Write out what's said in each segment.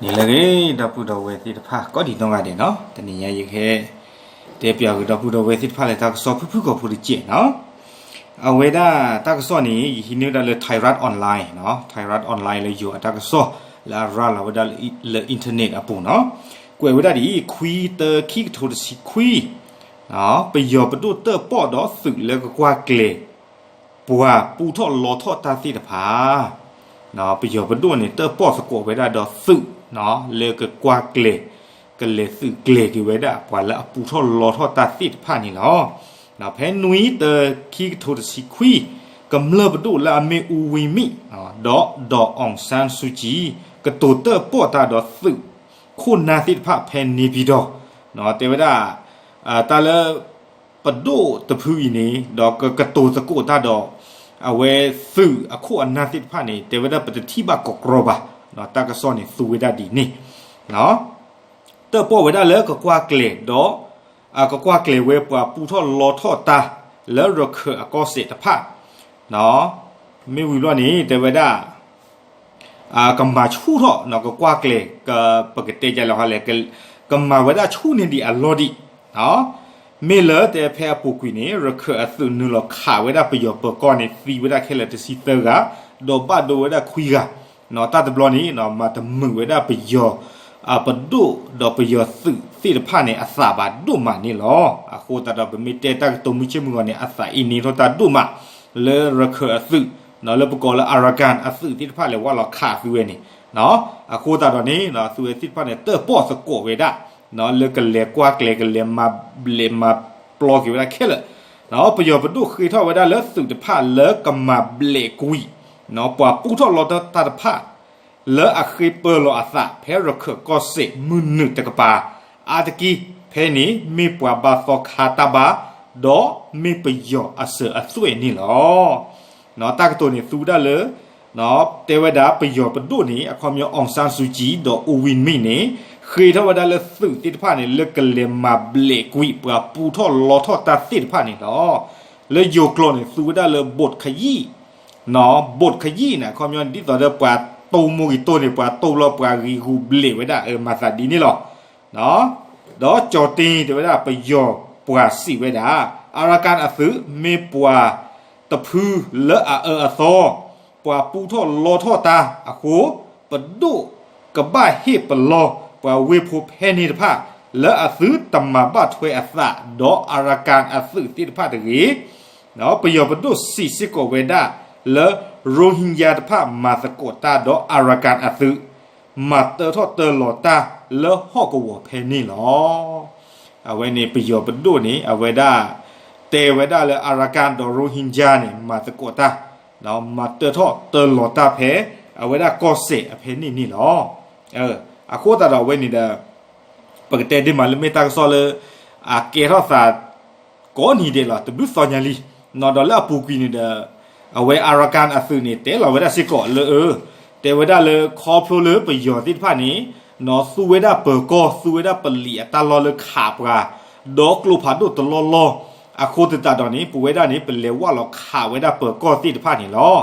န့ၣ်လၢအဂ့ၤ ဒီပုၢ်ဒီဝဲၢ်သ့ၣ်တဖၣ် ကိးဒံးနီၢ်ဂၤဒဲးနီၤ, တနံၤညါယကဟဲ တဲပၠးက့ၤဒီပုၢ်ဒီဝဲၢ်သ့ၣ်တဖၣ်လၢတၢ်ကစီၣ်ဖုၣ်ဖုၣ်ကိာ်ဖိတစဲးနီၤ. အဝဲဒၣ်တၢ်ကစီၣ်န့ၣ် ယဟံးန့ၢ်ဝဲဒၣ်လၢ Thairath Online နီၤ, Thairath Online လၢယိၤအတၢ်ကစီၣ်လၢအရၤလီၤဝဲဒၣ်လၢ internet အပူၤနီၤ. ကွဲးဝဲဒၣ်ဒ်အံၤ ခွံတၢ ခံကထိတဆံခွံ ပယီၤပဒိၣ်တၢၣ်ပီၣ်ဒီးသုးလၢကကွၢ်ကျဲၤ ပှၤပူထီၣ်လီထီၣ်တၢ်သ့ၣ်တဖၣ်, ပယီၤပဒိၣ်န့ၣ် တၢၣ်ပီၣ်သကိးဝဲဒၣ်ဒီးသုး လၢကကွၢ်ကျဲၤ ကလဲၤသုးကျဲၤက့ၤဝဲဒၣ် ပှၤလၢအပူထီၣ်လီထီၣ်တၢ်သ့ၣ်တဖၣ်န့ၣ်လီၤ. ဖဲနွံတၢ ခံကထိတဆံခွံ ကမျၢၢ်ပဒိၣ်လၢအမ့ၢ် အူဝံမံၣ် ဒီး ဒီး အောင်ဆန်းစုကြည် ကတိၤတၢၣ်ပီၣ်တၢ်ဒီးသုးခိၣ်နၢ်သ့ၣ်တဖၣ်ဖဲန့ၣ်ပၠံၤတီၤ, တဲဝဲဒၣ် တၢ်လၢ ပဒိၣ်တဖုအံၤန့ၣ် ဒီးကကတိၤသကိးတၢ်ဒီး အဝဲသုးအခိၣ်အနၢ်သ့ၣ်တဖၣ်န့ၣ် တဲဝဲဒၣ်ပတထံၣ်ဘၣ်ကီးကြီဘၣ်, တၢ်ကစီၣ်န့ၣ်သူဝဲဒၣ်ဒ်န့ၣ် တၢၣ်ပီၣ်ဝဲဒၣ်လၢကကွၢ်ကျဲၤဒီး ကကွၢ်ကျဲၤဝဲပှၤပူထီၣ်လီထီၣ်တၢ် လၢရခၢၣ်အကီၢ်စဲၣ်တဖၣ် မ့ၢ်ဝံၤဘျီန့ၣ် တဲဝဲဒၣ် ကမၤဆူၣ်ထီၣ် ကကွၢ်ကျဲၤ ပကတဲဒ်လဲၣ်လဲၣ် ကမၤဝဲဒၣ်ဆူၣ်န့ၢ်ဒံးအလီၢ်ဒံး, မ့ၢ်လၢတဲဖဲအပူၤကွံာ်န့ၣ် ရခၢၣ်အသုးနုာ်လီၤခးဝဲဒၣ်ပယီၤပၢၤကီၢ်န့ၣ် သံဝဲဒၣ်ခဲလၢာ်တဆံသၢဂၤ, ဒီးဘၣ်ဒိဝဲဒၣ်ခွံဂၤ, တၢ်တဘျီန့ၣ် မၤတမုာ်ဝဲဒၣ်ပယီၤ ပဒိၣ်ဒီးပယီၤသုးသ့ၣ်တဖၣ်န့ၣ် အသးဘၣ်ဒိၣ်မးန့ၣ်လီၤ. အဃိသတးဒီး ပမ့ၢ်တဲတၢ်ကတိၤမုၢ်ဆ့ၣ်မုၢ်ဂီၤန့ၣ် အသးအ့န့ထီၣ်တၢ်ဒိၣ်မး လၢရခၢၣ်အသုး လၢပကိးလၢ Arakan အသုးသ့ၣ်တဖၣ်လဲၤဝဲလီၤခးသုဝဲန့ၣ်, အဃိသတးဒီးန့ၣ် သုဝဲသ့ၣ်တဖၣ်န့ၣ် တၢၣ်ပီၣ်သကိးဝဲဒၣ် လၢကလဲၤကွၢ်ကျဲၤ ကလဲၤမၤဘျဲးမၤပျီက့ၤဝဲဒၣ်ခဲလၢာ်, ပယီၤပဒိၣ်ဃ့ထီၣ်ဝဲဒၣ်လၢသုးတဖၣ်လၢကမၤဘျဲးကွံာ် ပှၤပူထီၣ်လီထီၣ်တၢ်တဖၣ် လၢအဃ့ပၢလီၤအသး ဖဲရခၢၣ်ကီၢ်စဲၣ်မုၢ်နုာ်တကပၤ အါတက့ၢ် ဖဲန့ၣ်မ့ၢ်ပှၤဘၣ်သီခါတၢ်ဘါ ဒီးမ့ၢ်ပယီၤအစၢၤအသွဲၣ်န့ၣ်လီၤ. တၢ်ကတိၤန့ၣ်သူဝဲဒၣ်လၢ တဲဝဲဒၣ်ပယီၤပဒိၣ်န့ၣ် အခီပညီ အောင်ဆန်းစုကြည် ဒီး ဦးဝင်းမြင့် န့ၣ် ဃ့ထီၣ်ဝဲဒၣ်လၢသုးသ့ၣ်တဖၣ်န့ၣ် လၢကလဲၤမၤဘျဲးကွံာ် ပှၤပူထီၣ်လီထီၣ်တၢ်သ့ၣ်တဖၣ်န့ၣ်လီၤ. လၢယိၤကျိာ်န့ၣ် သူဝဲဒၣ်လၢ ဗိုလ်ခယီၣ် ဗိုလ်ခယီၣ် န့ၣ် အခီပညီ ဒ်သိးဒီးပှၤတိၢ်မိၢ်ဂံၢ်တိၢ်န့ၣ် ပှၤတိၢ်လီၤပှၤဂံၢ်ဂူာ်ဘျဲးဝဲဒၣ် မၤသးဒ်န့ၣ်လီၤ. ဒီးကၠီၤတ့ၢ် တဲဝဲဒၣ်ပယီၤပှၤစံးဝဲဒၣ် Arakan အသုး မ့ၢ်ပှၤတဖုလၢအအၢအသီ ပှၤပူထီၣ်လီထီၣ်တၢ်အဃိ ပဒိၣ်ကဘၣ်ဟ့ၣ်ပလီၢ်ပှၤဝ့ၢ်ဖိဖဲန့ၣ်တဖၣ် လၢအသုတမၤဘၣ်ထွဲအသးဒီး Arakan အသုးသ့ၣ်တဖၣ်တဂ့ၤ. ပယီၤပဒိၣ်စံးစ့ၢ်ကီးဝဲဒၣ်လၢ Rohingya တဖၣ်မၤသကိးတၢ်ဒီး Arakan အသုး မၤတၢထီၣ်တၢလီၤတၢ်လၢဟီၣ်ကဝီၤဖဲန့ၣ်လီၤ. အဝဲန့ၣ်ပယီၤပဒိၣ်န့ၣ် အဝဲဒၣ် တဲဝဲဒၣ်လၢ Arakan ဒီး Rohingya န့ၣ် မၤသကိးတၢ် မၤတၢထီၣ်တၢလီၤတၢ်ဖဲ အဝဲဒၣ်ကီၢ်စဲၣ်အဖဲန့ၣ်န့ၣ်လီၤ. အဃိသတးဒီးအဝဲန့ၣ်ဒီး ပကတဲဒ်မးလၢမ့ၢ်တၢ်ကစီၣ်လၢ အကဲထီၣ်သး ကိးနံၤဒဲးလီၤ တဘျုးသီညါလံ. ဒီးလၢအပူၤကွံာ်န့ၣ်ဒီး အဝဲ Arakan အသုးန့ၣ် တဲလီၤဝဲဒၣ်စ့ၢ်ကီးလၢ တဲဝဲဒၣ်လၢခီဖျိလၢပယီၤသ့ၣ်တဖၣ်န့ၣ် သူဝဲဒၣ်ပၢၤကီၢ် သူဝဲဒၣ်ပလံာ်အတၢ်လီၢ်လၢခးပှၤ ဒီးကျိဖးဒိၣ်တလီၢ်လီၢ် အဃိသတးဒီးန့ၣ် ပဝဲဒၣ်န့ၣ် ပလဲၤဝၢ်လီၤခးဝဲဒၣ်ပၢၤကီၢ်သ့ၣ်တဖၣ်န့ၣ်လီၤ.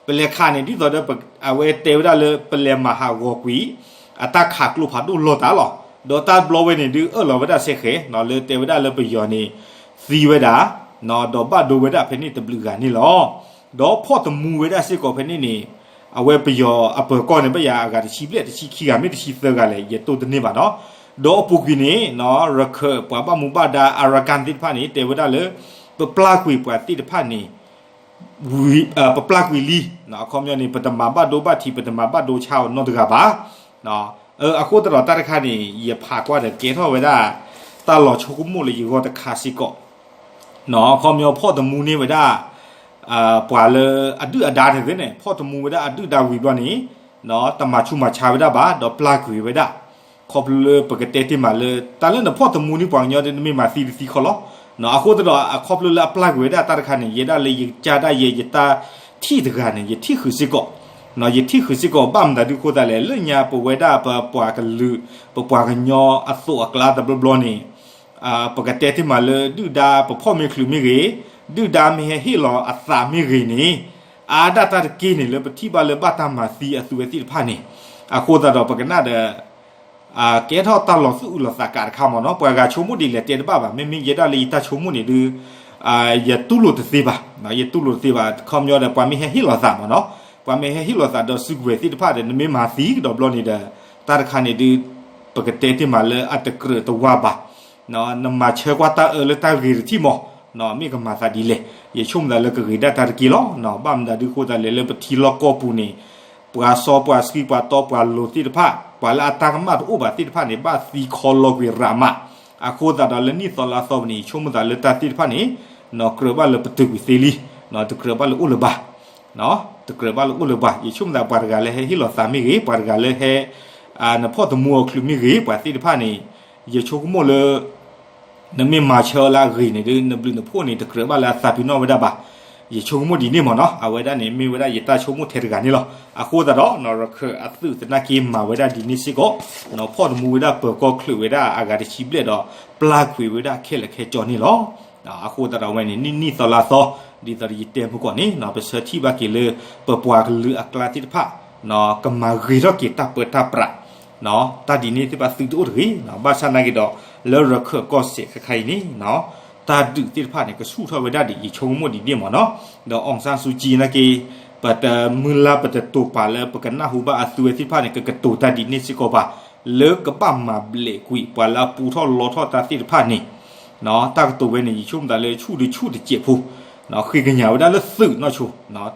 ပလဲၤခးန့ၣ် ဒ်သိးဒီး အဝဲတဲဝဲဒၣ်လၢပလဲၤမၤဟးဂီၤကွံာ် အတၢ်ခးကျိဖးဒိၣ်လီၢ်တၢ်လီၤ. ဒီးတၢ်တဘျီဝဲန့ၣ်ဒုးအၢၣ်လီၤဝဲဒၣ်စ့ၢ်ကီး လၢတဲဝဲဒၣ်လၢပယီၤန့ၣ် သံဝဲဒၣ် ဒီးဘၣ်ဒိဝဲဒၣ်ဖဲန့ၣ်တဘျုးဂၤန့ၣ်လီၤ. ဒီးဖီၣ်တမူဝဲဒၣ်စ့ၢ်ကီးဖဲန့ၣ်န့ၣ် အဝဲပယီၤအပၢၤကီၢ်န့ၣ် ဘၣ်ယၤအဂၤတဆံဘျဲၣ်တဆံခံဂၤ မ့ၢ်တဆံသၢဂၤလဲၣ် ယတိၢ်တန့ၢ်ဘၣ်နီၤ. ဒီးအပူၤကွံာ်န့ၣ် ရခၢၣ်ပှၤဘၣ်မူဘၣ်ဒါ Arakan သ့ၣ်တဖၣ်န့ၣ် တဲဝဲဒၣ်လၢ ပပျၢ်ကွံာ်ပှၤသ့ၣ်တဖၣ်န့ၣ် ပပျၢ်ကွံာ်လံ အခီပညီန့ၣ် ပတမၤဘၣ်ဒိဘၣ်ထံး ပတမၤဘၣ်ဒိဆါအီၤနီတဂၤဘၣ်. အဃိသတးဒီးတၢ်တခါန့ၣ် ယဖးကွၢ်ဒီးကဲထီၣ်ဝဲဒၣ် တၢ်လီၤဆိကမိၣ်လၢယဂီၢ်တခါစ့ၢ်ကီး အခီပညီဖီၣ်တမူန့ၢ်ဝဲဒၣ် ပှၤလၢအဒုၣ်အဒါန့ၣ်သ့ၣ်န့ၣ် ဖီၣ်တမူဝဲဒၣ်အဒုၣ်ဒါဝံၤဘျီန့ၣ် တမၤဆူးမၤဆါဝဲဒၣ်ဘၣ် ဒီးပျၢ်ကွံာ်ဝဲဒၣ် ခီဖျိလၢပကတဲတ့ၢ်မးလၢ တၢ်လၢနဖီၣ်တမူန့ၢ်ပှၤကညီဒီး နမ့ၢ်မၤသံတသံခီလီၤ. အဃိသတးဒီး အခီဖျိလၢအပျၢ်ကွံာ်ဝဲဒၣ်တၢ်တခါန့ၣ် ယဲဒၣ်လၢယကစၢ်ဒၣ်ယဲ ယတၢ်ထံၣ်တဂၤန့ၣ် ယထံၣ်ဃုာ်စ့ၢ်ကီး, ယထံၣ်ဃုာ်စ့ၢ်ကီး ဘၣ်မတၤဒုးအဃိသတးလဲၣ် လၢညါပဝဲဒၣ်ပပှၤကလုာ် ပပှၤကညီအသိးအကျါတဘျီဘျီန့ၣ် ပကတဲတ့ၢ်မးလၢ ဒုၣ်ဒါပဖီၣ်မ့ၢ်ချုးမ့ၢ်ဂ့ၤ, ဒုၣ်ဒါမ့ၢ်ဟဲဟ့ၣ်လီၤအသးမ့ၢ်ဂ့ၤန့ၣ် အါဒၣ်တၢ်တက့ၢ်န့ၣ် လၢပထံၣ်ဘၣ်လၢဘၣ်တၢ်မၤသံအသုဝဲသ့ၣ်တဖၣ်န့ၣ် အဃိသတးဒီးပကနၣ်ဒီး ကဲထီၣ်တၢ်လီၤသူၣ်အုးလီၤသးကးတခါမ့ၢ်နီၤ, ပှၤဂၤဆိကမိၣ်ဒ်လဲၣ်တဲတဘၣ်ဘၣ်, မ့မ့ၢ်ယဲဒၣ်လၢယတၢ်ဆိကမိၣ်န့ၣ်ဒုး ယတူၢ်လိာ်တသ့ဘၣ်, ယတူၢ်လိာ်တသ့ဘၣ်, ခီပညီဒီး ပှၤမ့ၢ်ဟဲဟ့ၣ်လီၤသးမ့ၢ်နီၤ, ပှၤမ့ၢ်ဟဲဟ့ၣ်လီၤသးဒီးစုကဝဲၤသ့ၣ်တဖၣ်ဒီး နမ့ၢ်မၤသံကဒီးဘျီန့ၣ်ဒီး တၢ်တခါန့ၣ်ဒုး ပကတဲတ့ၢ်မးလၢအတကြၢးတဝါဘၣ်, နမၤဆၢကွၢ်တၢ်အၢလၢတၢ်ဂ့ၤတထံၣ်မး, မ့ၢ်ကမၤသးဒ်လဲၣ်, ယဆိကမိၣ်သးလၢကဂ့ၤဒၣ်တၢ်တက့ၢ်လီၤ. ဘၣ်မနုၤဒုးအဃိသတးလဲၣ် လၢပထံလီၢ်ကီၢ်ပူၤန့ၣ် ပှၤစီပှၤဆှံပှၤတီပှၤလိၤသ့ၣ်တဖၣ် ပှၤလၢအတၢ်ကမၣ်တအိၣ်ဘၣ်သ့ၣ်တဖၣ်န့ၣ် ဘၣ်သံခီလီၤကွံာ်ရးမး, အဃိသတးဒီးလၢနံၣ်သီလါသီပူၤန့ၣ် ယဆိကမိၣ်သးလၢတၢ်သ့ၣ်တဖၣ်န့ၣ် ကြၢးဘၣ်လၢပတုာ်ကွံာ်သ့လံ, တကြၢးဘၣ်လၢအိၣ်လၢၤဘၣ် တကြၢးဘၣ်လၢအိၣ်လၢၤဘၣ်, ယဆိကမိၣ်သးပှၤတဂၤလၢဟဲဟ့ၣ်လီၤသးမ့ၢ်ဂ့ၤ, ပှၤတဂၤလၢဟဲ နဖီၣ်သမူအီၤချုးမ့ၢ်ဂ့ၤ, ပှၤသ့ၣ်တဖၣ်န့ၣ် ယဆိကမိၣ်လၢ နမ့ၢ်မၤဆၢအီၤလၢအဂ့ၤန့ၣ်ဒုး နဘျုးနဖှိၣ်န့ၣ် တကြၢးဘၣ်လၢအသးပ့ၤနီၣ်ဝဲဒၣ်ဘၣ်, ယဆိကမိၣ်ဒ်န့ၣ်မ့ၢ်နီၤ, အဝဲဒၣ်န့ၣ် မ့ၢ်ဝဲဒၣ်ယတၢ်ဆိကမိၣ်ထဲတဂၤန့ၣ်လီၤ. အဃိသတးဒီး ရခၢၣ်အသုးသနာ်က့မၤဝဲဒၣ်ဒ်န့ၣ်စ့ၢ်ကီး, ဖီၣ်သမူဝဲဒၣ်ပၢၤကီၢ်ချုးဝဲဒၣ်အဂၤတဆံဘျဲၣ်ဒီး ပျၢ်ကွံာ်ဝဲဒၣ်ခဲလၢာ်ခဲဆ့န့ၣ်လီၤ. အဃိသတးဒီးအဝဲန့ၣ် နံၣ်နံၣ်သီလါသီ ဒ်သိးဒီးယတဲမုၢ်ကီၢ်န့ၣ် ပဆၢထံၣ်ဘၣ်က့ၤလၢ ပပှၤကလုာ်အကျါသ့ၣ်တဖၣ် ကမၤဂ့ၤထီၣ်က့ၤတၢ်ပၢတၢ်ပြး, တၢ်ဒ်န့ၣ်သ့ၣ်တဖၣ်သုတအိၣ်တဂ့ၤ, ဘၣ်ဆၣ်နာ်က့ဒီး လၢရခၢၣ်ကီၢ်စဲၣ်ခဲခါအံၤန့ၣ် တၢ်ဒုးသ့ၣ်တဖၣ်န့ၣ် ကဆူၣ်ထီၣ်ဝဲဒၣ်ဒ်ယဆိကမိၣ်ဒ်န့ၣ်မ့ၢ်နီၤ, ဒီး အောင်ဆန်းစုကြည် နာ်က့ ပတမုၢ်လၢ်ပတတိာ်ပာ်လၢပကနၢ်ဟူဘၣ်အသုဝဲသ့ၣ်တဖၣ်န့ၣ် ကကတိၤတၢ်ဒ်န့ၣ်စ့ၢ်ကီးဘၣ်, လၢကဘၣ်မၤဘျဲးကွံာ် ပှၤလၢအပူထီၣ်လီထီၣ်တၢ်သ့ၣ်တဖၣ်န့ၣ် တၢ်ကတိၤဝဲန့ၣ် ယဆိကမိၣ်သးလၢဆူၣ်ဒုးဆူၣ်တစဲးဖိ, ဃ့ကညးဝဲဒၣ်လၢသုးနီၢ်ဆိ,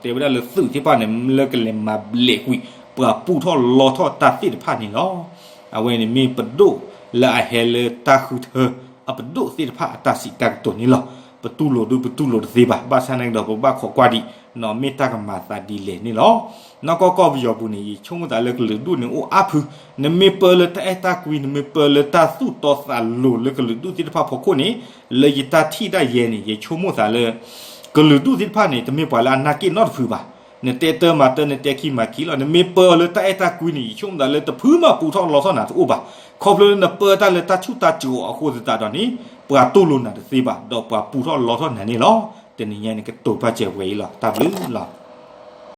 တဲဝဲဒၣ်လၢသုးသ့ၣ်တဖၣ်န့ၣ် လၢကလဲၤမၤဘျဲးကွံာ် ပှၤပူထီၣ်လီထီၣ်တၢ်သ့ၣ်တဖၣ်န့ၣ်လီၤ. အဝဲန့ၣ်မ့ၢ်ပဒိၣ်လၢအဟဲလၢတၢ်ဃုထၢအပဒိၣ်သ့ၣ်တဖၣ်အတၢ်စံးတၢ်ကတိၤန့ၣ်လီၤ. ပတူၢ်လိာ်ဒုးပတူၢ်လိာ်တသ့ဘၣ်, ဘၣ်ဆၣ်နာ်က့ဒီး ပဘၣ်ခိးကွၢ်ဒံး မ့ၢ်တၢ်ကမၤသးဒ်လဲၣ်န့ၣ်လီၤ. နီၢ်ကီၢ်ကီၢ်ပယီၤပူၤန့ၣ် ယဆိကမိၣ်သးလၢကလုာ်ဒူၣ်န့ၣ်အိၣ်အါဖု, နမ့ၢ်ပၢလၢတၢ်အဲၣ်တၢ်ကွံ, နမ့ၢ်ပၢလၢတၢ်သူၣ်တီသးလိၤလၢကလုာ်ဒူၣ်သ့ၣ်တဖၣ်ဖီခိၣ်န့ၣ်, လၢယတၢ်ထံၣ်ဒၣ်ယဲန့ၣ် ယဆိကမိၣ်သးလၢ ကလုာ်ဒူၣ်သ့ၣ်တဖၣ်န့ၣ် တမ့ၢ်ပှၤလၢအနာ်က့ၣ်နီတဖုဘၣ်. နတဲတၢ်မၤတၢ်, နတဲခံမၤခံလီၤ. နမ့ၢ်ပၢအီၤလၢတၢ်အဲၣ်တၢ်ကွံန့ၣ် ယဆိကမိၣ်သးလၢတဖုမးပူထီၣ်လီထီၣ်နၤတအိၣ်ဘၣ်. ခီဖျိလၢနပၢတၢ်လၢတၢ်ဆူၣ်တၢ်စှီၤအဃိသတးဒီးန့ၣ် ပှၤတူၢ်လိာ်နၤတသ့ဘၣ်, ဒီးပှၤပူထီၣ်လီထီၣ်နၤန့ၣ်လီၤ. တနံၤညါန့ၣ် ကတိၤပာ်စၢၤပှဲၤအံၤလီၤ. တၢ်ဘျုးလီၤ.